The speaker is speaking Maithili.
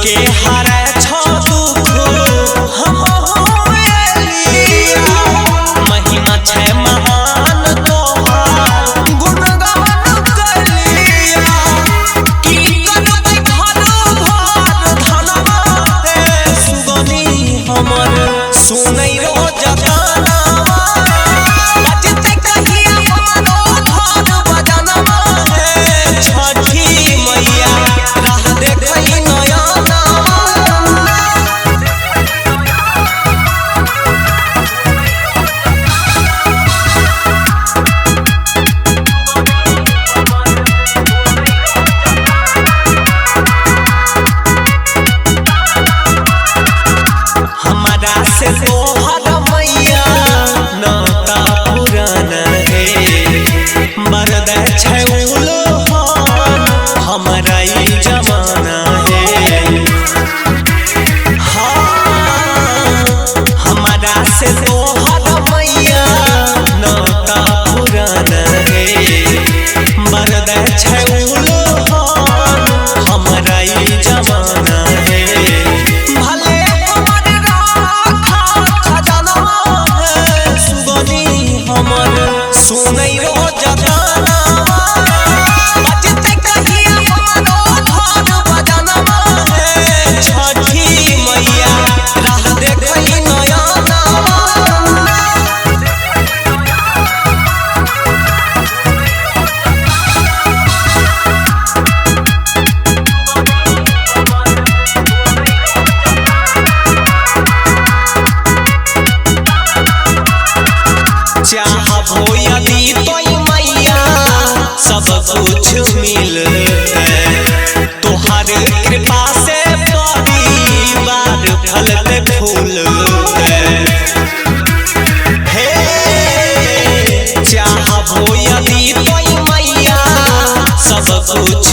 सबके हरै छौ दुख हम एलिया। महिमा छै महान तोहार गुणगान कलिया। की करबै घर भर धनवा हे सुगनी हमर सुनै रोज गानवा। बजतै कहिया हमरो घर बजनवा हे छठी मैया राह देखै नयनवा। हमारा से तोहर मैया नाता पुराना हे, मर्द छै उलहन हमरा ई जमाना हे। हाँ, हमारा से तोहर मैया नाता पुराना हे, मर्द छै उलहन हमरा ई जमाना हे। भले हमर राखा खजानवा हे सुगनी हमर सुनै रोज गानवा। बजतै कहिया हमरो घर बजनवा हे छठी मैया राह देखै नयनवा। चाहबो यदि तोय मैया सब कुछ मिलतै, तोहर कृपा से परिवार फलतै फूलतै। हे चाहबो यदि तोय मैया सब कुछ